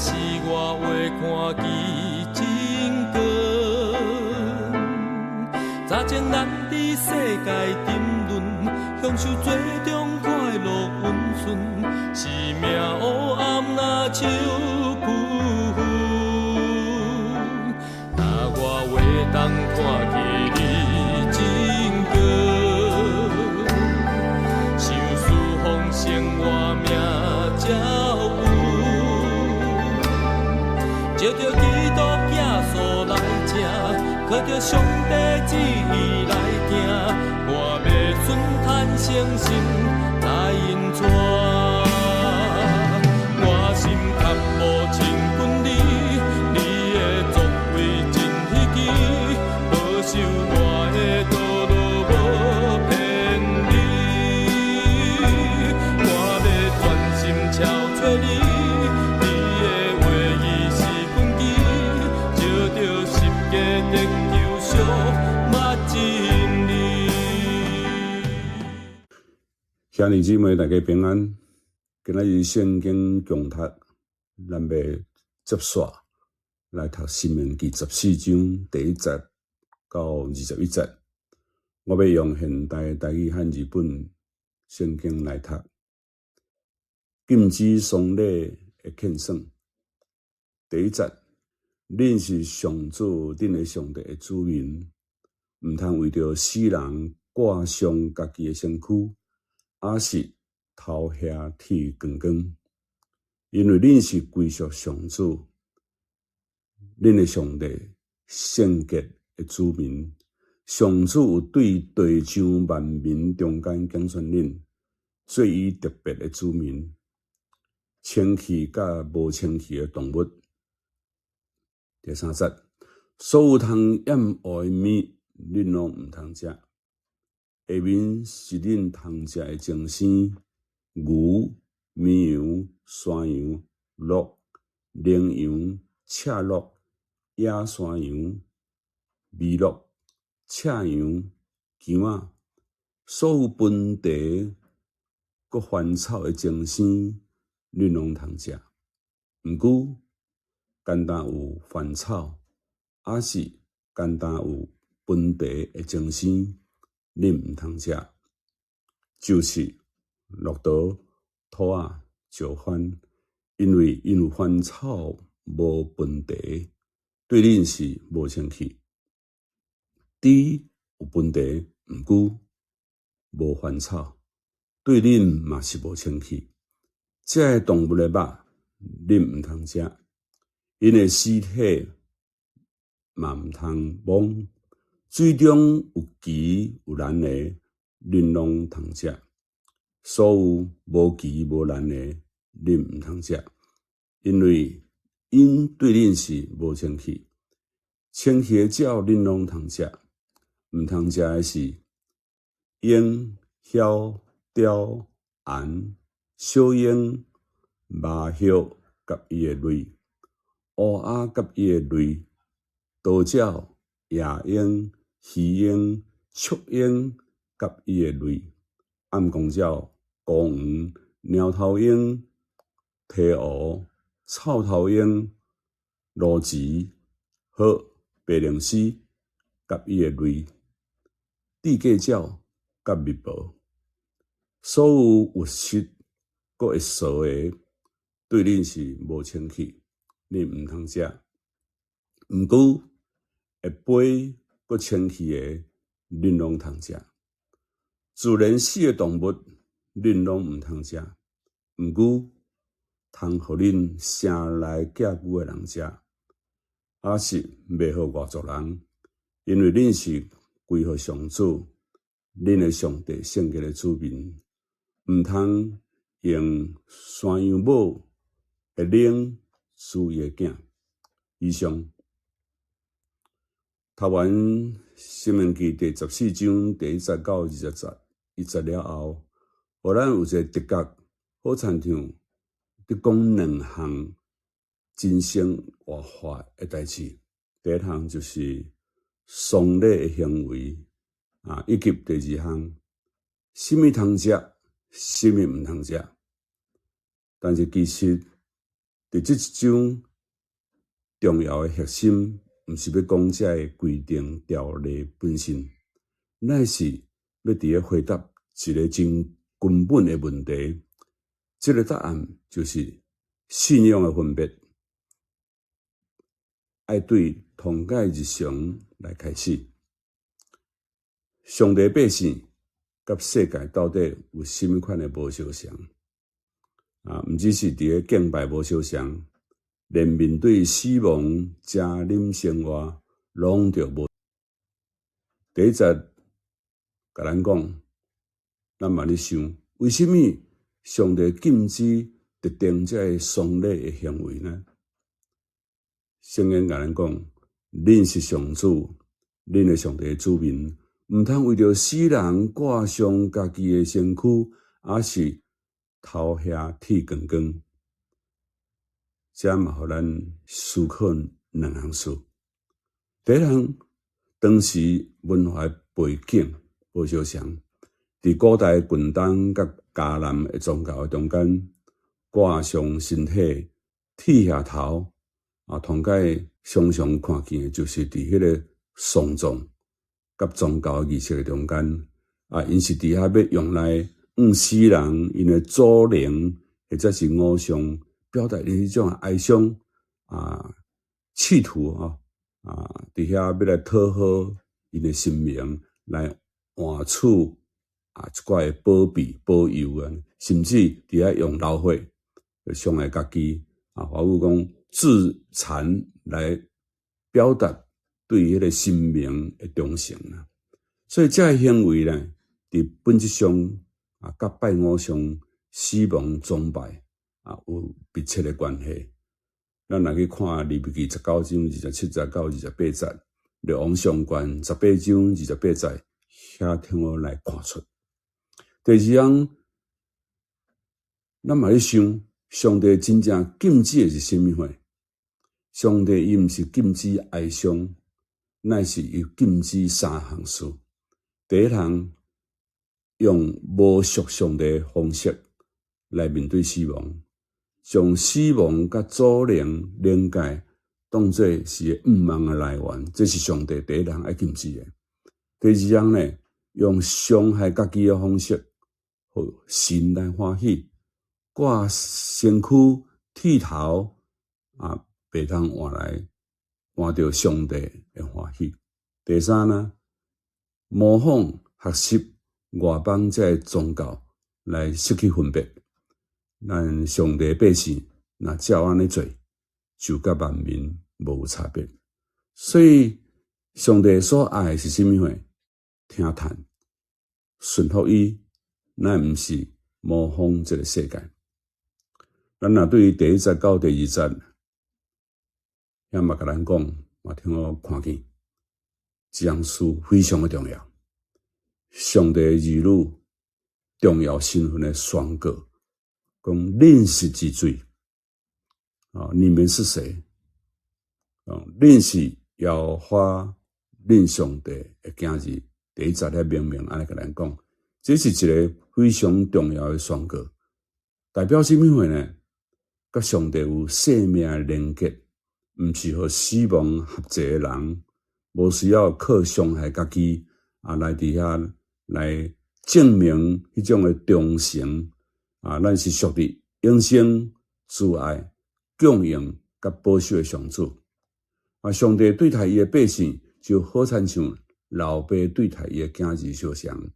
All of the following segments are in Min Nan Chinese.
時我會看見真光。早前咱佇世界沉淪，享受最終快樂穩順，生命黑暗若像浮雲。若我會當看見你真光，想思豐盛我命才有。藉著基督耶穌來食，靠著上帝旨意來行，我欲順坦誠心來引帶。我心渴慕親近你，你的作為真稀奇，保守我的道路無偏離。我欲專心朝揣你，你的話語是根基，照著十架得救贖，捌真理。兄弟姊妹，大家平安。今仔日聖經共讀，咱欲接續來讀《申命記》14章第一節到21節。我欲用現代台語漢字本聖經來讀。禁止喪禮的勸算。第一節，恁是上主恁的上帝的子民，毋通為著死人割傷家己的身軀，抑是頭額剃光光，因為恁是歸屬上主，恁的上帝聖潔的子民。上主有對地上萬民中間揀選恁，做伊特別的子民，清氣佮無清氣的動物。第三節，所有通厭惡的物，恁攏毋通食。下面是恁通食的精牲：牛、綿羊、山羊、鹿、羚羊、赤鹿、野山羊、麋鹿、赤羊、羊仔，所有盆地閣翻草的精牲，恁攏通食。毋過，干焦有翻草，抑是干焦有盆地的精牲，恁毋通食，就是駱駝、兔仔、石獾，因為𪜶有翻草無盆地，對恁是無清氣。豬有盆地，毋過無翻草，對恁嘛是無清氣。這个動物的肉，恁毋通食，𪜶的屍體嘛毋通摸。水中有鰭有欄的，恁攏通食；所有無鰭無欄的，恁毋通食，因為𪜶對恁是無清氣。清氣的鳥恁攏通食，毋通食的是鷹、梟、雕、頷、小鷹、麻雀佮伊的類，烏鴉佮伊的類，鴕鳥、夜鷹、魚鷹、鵲鷹佮伊的類，暗光鳥、孤黃、貓頭鷹、鹈鷗、臭頭鷹、鱸鰭、鶴、白鷺鷥佮伊的類，雉雞鳥佮蜜婆，所有有翼閣會踅的，對恁是無清氣，恁毋通食。毋過會飛閣清氣的，恁攏通食。自然死的動物，恁攏毋通食。毋過通予恁城內寄居的人食，抑是賣予外族人，因為恁是歸予上主，恁的上帝聖潔的子民，毋通用山羊母的奶飼伊的囝。以上。讀完《申命記》第14章第一節到21節了後，予咱有一个直覺，好親像佇講兩項人生活法的代誌。第一項就是喪禮的行為，啊，以及第二項，啥物通食，啥物毋通食。但是其實佇這一章重要的核心，毋是欲講這个規定條例本身，乃是欲佇咧回答一个真根本的問題。這个答案就是信仰的分別，愛對通解日常來開始。上帝百姓佮世界到底有啥物款的無相仝？啊，毋只是佇咧敬拜無相仝，連面對死亡、食啉生活，攏著無。第一節共咱講，咱嘛咧想，為啥物上帝禁止特定這个喪禮的行為呢？聖經共咱講，恁是上主，恁的上帝的子民，毋通為著死人割傷家己的身軀，抑是頭額剃光光。這嘛予咱思考兩項事。第一項，當時文化背景無相仝，佇古代近東佮迦南的宗教的中間，割傷身體、剃額頭，啊，通解常常看見的就是佇彼个喪葬佮宗教儀式的中間，啊，𪜶是佇遐欲用來向死人𪜶的祖靈或者是偶像表達𪜶彼種哀傷啊，企圖啊啊，佇遐欲來討好𪜶的神明，來換取啊一寡的保庇保佑啊，甚至佇遐用流血傷害家己啊，華語講自殘來表達對彼个神明的忠誠啦。所以這个行為呢，佇本質上啊，佮拜偶像、死亡崇拜啊有密切的關係。咱若去看利未記19章27節到28節，列王上卷18章28節，遐通好來看出。第二項，咱嘛咧想，上帝真正禁止的是啥物貨？上帝伊毋是禁止哀傷，乃是伊禁止三項事。第一項，用無屬上帝的方式來面對死亡，將死亡佮祖靈靈界當做是個慾望的來源，這是上帝第一項愛禁止的。第二項呢，用傷害家己的方式，予神來歡喜，割身軀、剃頭啊，袂通換來換著上帝的歡喜。第三呢，模仿學習外邦這个宗教來失去分別。咱上帝百姓若照按呢做，就佮萬民無差別。所以上帝所愛的是啥物貨？聽嘆，順服伊，咱毋是模仿這个世界。咱若對第一節到第二節，遐嘛共咱講，嘛通好看見，這項事非常的重要。上帝的兒女重要身份的宣告，講恁是之罪啊！你們是誰？啊，恁是耶和華恁上帝的囝兒。第一節遐明明按呢共咱講，這是一个非常重要的宣告，代表啥物貨呢？佮上帝有生命的連結，毋是予死亡轄制的人，無需要靠傷害家己啊來佇遐來證明彼種的忠誠啊！咱是屬佇永生、慈愛、供應佮保守的上主啊！上帝對待伊的百姓，就好親像老爸對待伊的囝兒相像，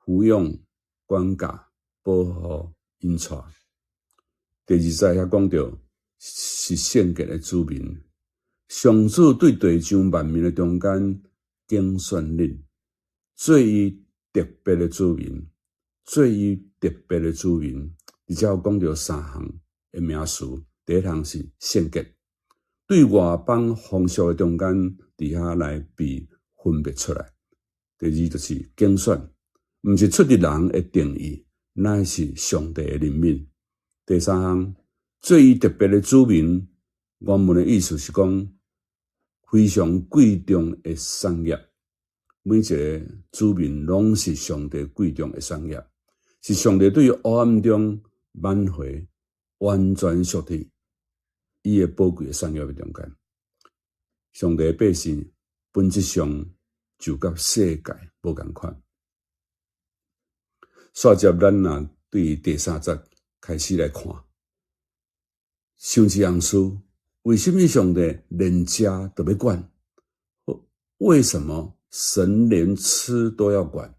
撫養、管教、保護、引帶。第二節遐講著是聖潔的子民，上主對地上萬民的中間揀選恁，做伊特別的子民，做伊特別的子民。而且講著三項的名詞，第一項是聖潔，對外邦風俗的中間，佇遐來被分別出來。第二就是揀選，毋是出佇人的定意，乃是上帝的憐憫。第三項，做伊特別的子民，原文的意思是講非常貴重的產業，每一个子民攏是上帝貴重的產業，是上帝對黑暗中挽回，完全屬佇伊的寶貴的產業的中間。上帝的百姓本質上就佮世界無仝款。煞接咱若對第三節開始來看，想一項事，為什麼上帝連食都欲管？為什麼神連吃都要管？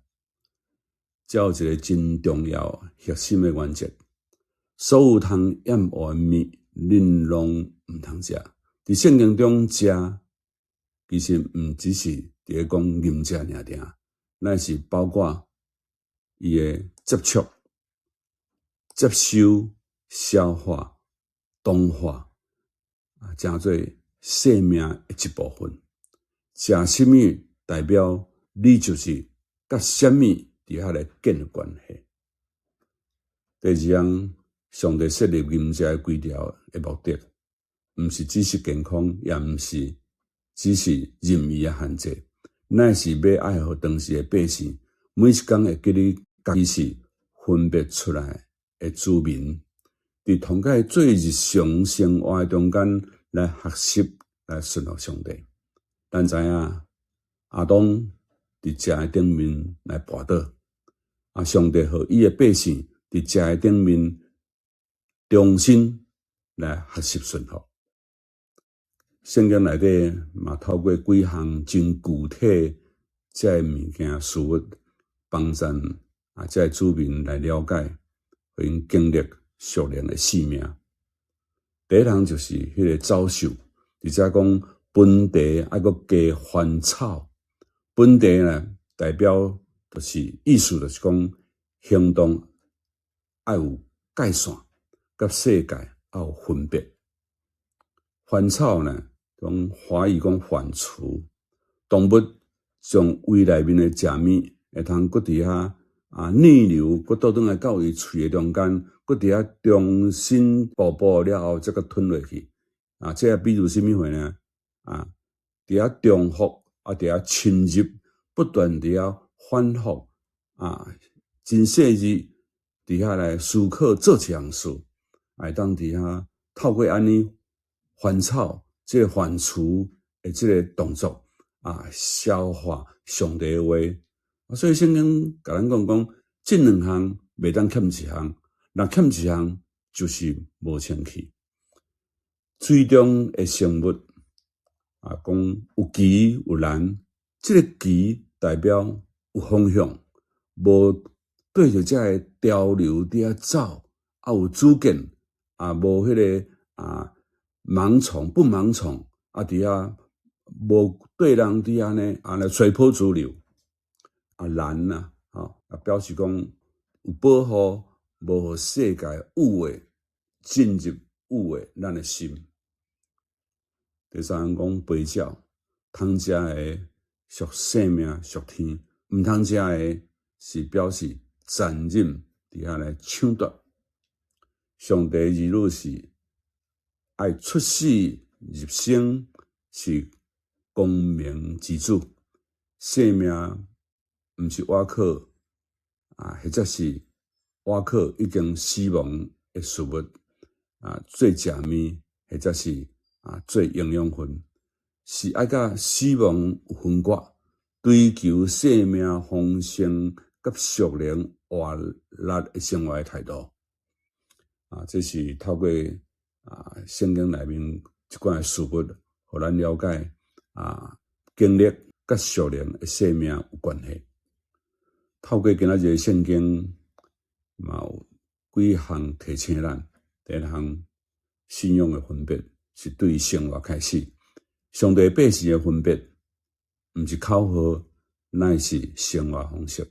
這有一個真重要核心的原則：所有通厭惡的物，恁攏毋通食。佇聖經中，食其實毋只是佇咧講飲食爾爾，乃是包括伊的接觸、接收、消化、同化，啊，成做生命的一部分。食啥物代表你就是佮啥物佇遐來建立關係。第二項，上帝設立飲食的規條的目的，毋是只是健康，也毋是只是任意的限制，乃是欲愛予當時的百姓，每一工會記得家己是分別出來的子民，佇通過最日常生活的中間來學習來順服上帝。咱知影，亞當佇食的頂面來跋倒，啊，上帝予伊的百姓佇食的頂面重新來學習順服。聖經內底嘛透過幾項真具體這个物件事物，幫助啊這个子民來了解，予𪜶經歷屬靈的性命。第一項就是彼个走獸，佇遮講盆地愛閣加凡草，盆地呢代表就是意思就是講行動愛有界線，佮世界愛有分別。凡草呢，講華語講反芻，動物從胃內面的食物會通閣佇遐啊逆流，閣倒轉來到伊喙的中間，閣佇遐重新哺哺了後，才閣吞落去。啊，這個比如啥物貨呢？啊，佇遐重複，啊，佇遐侵入，不斷佇遐反覆，啊，真細膩佇遐來思考做一項事，會當佇遐透過按呢翻草，這个反芻的這个動作，啊，消化上帝的話。所以聖經共咱講講，這兩項袂當欠一項，若欠一項就是無清氣。水中的生物啊，講有鰭有欄，這个鰭代表有方向，無對著這个潮流佇遐走，啊有主見，啊無彼个啊盲從不盲從，啊佇遐無對人佇遐呢，啊來隨波逐流。啊欄啊，吼啊表示講有保護，無予世界污穢進入污穢咱的心。第三項講飛鳥，通食的屬生命屬天，毋通食的是表示殘忍佇遐來搶奪。上帝兒女是愛出死入生，是光明之子，生命毋是倚靠啊，或者是倚靠已經死亡的食物啊，做食物，或者是啊做營養分，是愛佮死亡有分割，追求生命豐盛佮屬靈活力的生活的態度。啊，這是透過啊聖經內面這款的事物，予咱了解啊經歷佮屬靈的生命有關係。透過今仔日的聖經，嘛有幾項提醒咱。第一項，信仰的分別是對生活開始。上帝百姓的分別，毋是口號，乃是生活方式。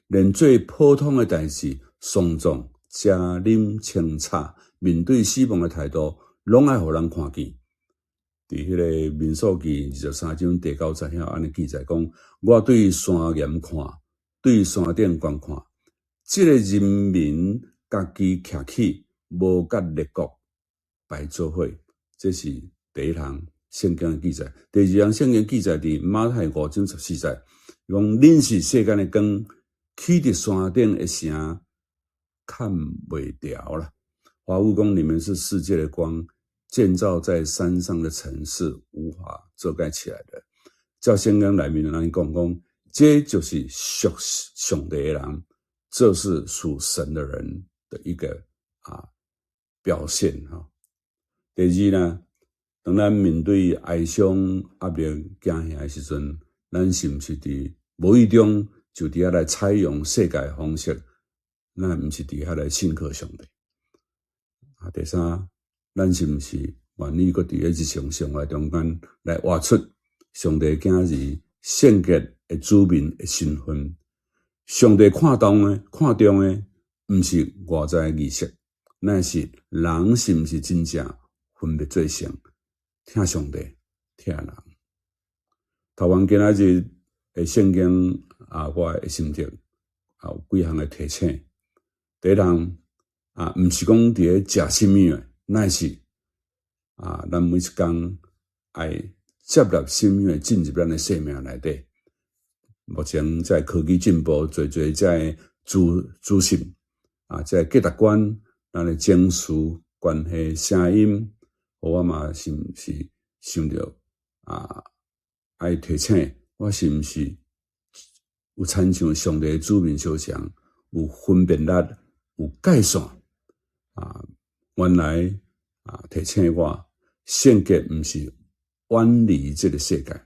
連最普通的代誌，喪葬、食啉、清查，面對死亡的態度，攏愛予人看見。佇彼个民數記23章第九節遐按呢記載講：我對山岩看，對山頂觀看，這个人民家己徛起，無佮列國排做伙。這是第一項聖經的記載。第二項聖經記載佇馬太5章14節，講恁是世間的光，起佇山頂的城，崁袂牢啦。華語講你們是世界的光，建造在山上的城是無法遮蓋起來的。照聖經內面按呢講講，這就是屬上帝的人，這是屬神的人的一個表現哈。第二呢，當咱面對哀傷、壓力、驚嚇的時陣，咱是毋是佇無意中就佇遐來採用世界的方式？咱毋是佇遐來信靠上帝。第三，咱是毋是願意閣佇咧日常生活中間來活出上帝囝兒聖潔的子民的身份？上帝看重的，毋是外在的儀式，乃是人是毋是真正分別做聖，疼上帝，疼人。讀完今仔日的聖經啊，我的心得有幾項的提醒。第一項啊，毋是講佇咧食啥物的，乃是啊，咱每一工愛接納啥物的進入咱的生命內底。目前在科技進步，濟濟這个資訊啊，這個價值觀、咱的情緒、關係、聲音，我嘛是毋是想著啊？愛提醒我是毋是有親像上帝的子民相像，有分辨力，有界線啊？原來啊，提醒我聖潔毋是遠離這個世界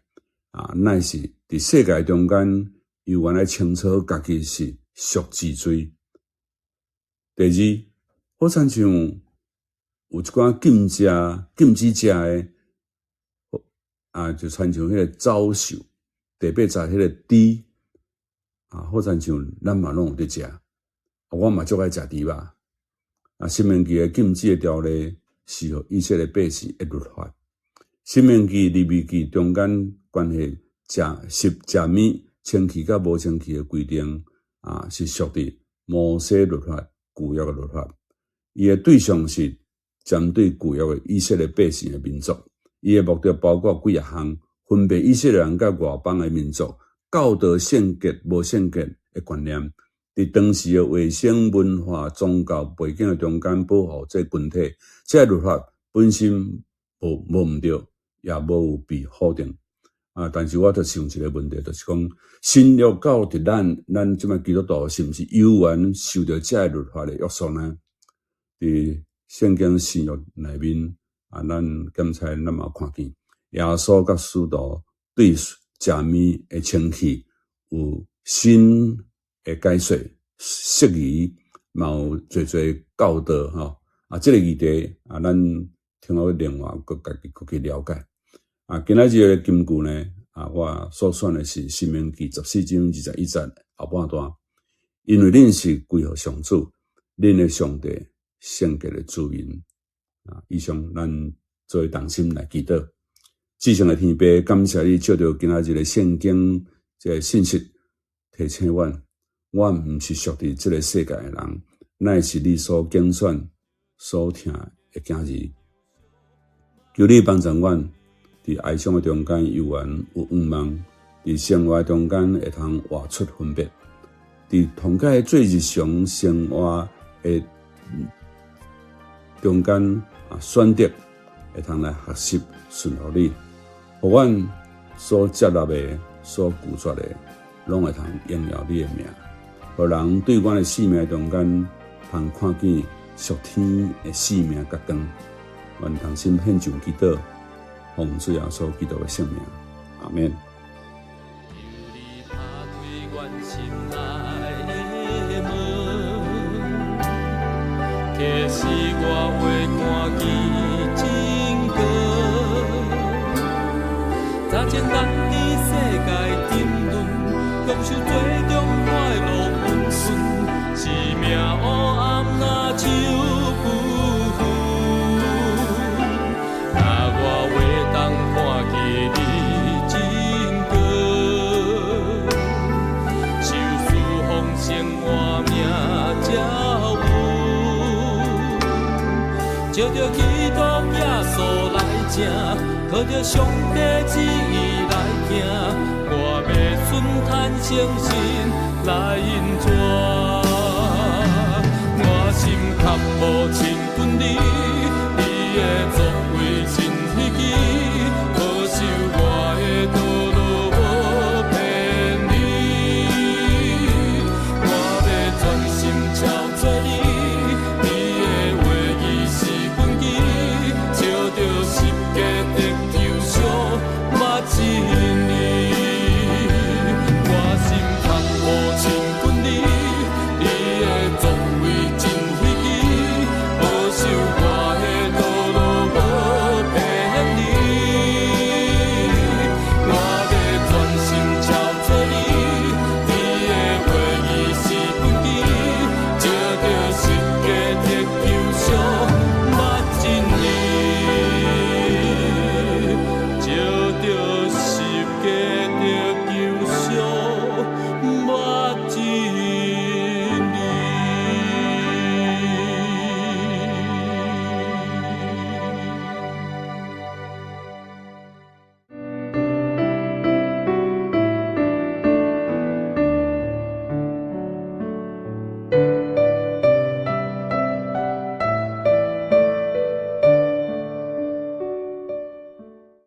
啊，乃是佇世界中間，猶原來清楚家己是贖之罪。第二，好親像有一寡禁止食的啊，就親像彼个走獸，第八節彼个豬啊，好親像咱嘛攏有佇食，我嘛足愛食豬肉。啊，申命記的禁止的條例是予以色列百姓的律法。申命記、利未記中間關係食食食物清氣佮無清氣的規定啊，是屬佇摩西律法舊約的律法。伊的對象是針對舊約的以色列百姓的民族。伊的目的包括幾仔項，分別以色列人佮外邦的民族，道德聖潔無聖潔的觀念，佇當時的衛生文化宗教背景的中間保護這個群體。這個律法本身無毋對，也無有被否定。啊，但是我就想一個問題，就是講新約到佇咱這擺基督徒是毋是猶原受著這個律法的約束呢？佇聖經新約內面，啊，咱剛才咱嘛有看見耶穌佮使徒對食物的清氣有新的解說、釋義，嘛有濟濟教導吼。啊，這個議題啊，咱聽好另外閣家己閣去了解。啊，今仔日的金句呢，啊，我所選的是《申命記》14章21節後半段，因為恁是歸予上主，恁的上帝聖潔的子民。啊，以上咱做伙同心來祈禱。至聖的天父，感謝你借著今仔日的聖經這个信息，提醒阮，阮毋是屬佇這个世界的人，乃是你所揀選、所疼的囝兒。求你幫助阮，佇哀傷的中間猶原有向望，佇生活中間會通活出分別，佇同解最日常生活的中間啊，選擇會通來學習順服你，予阮所接納的、所拒絕的，攏會通榮耀你的名，予人對阮的生命中間通看見屬天的生命佮光。阮同心獻上祈禱，奉主耶穌基督的聖名，阿們。求你拍開阮心內的門，啟示我會看見真光。早前咱佇世界沉淪，享受罪中快樂溫順，生命黑暗若像浮雲。若我會當看見你真光，受賜豐盛活命才有。照著基督耶穌來行，靠著上帝旨意來行，我欲順坦誠實來引帶。我心較無親近你，你的作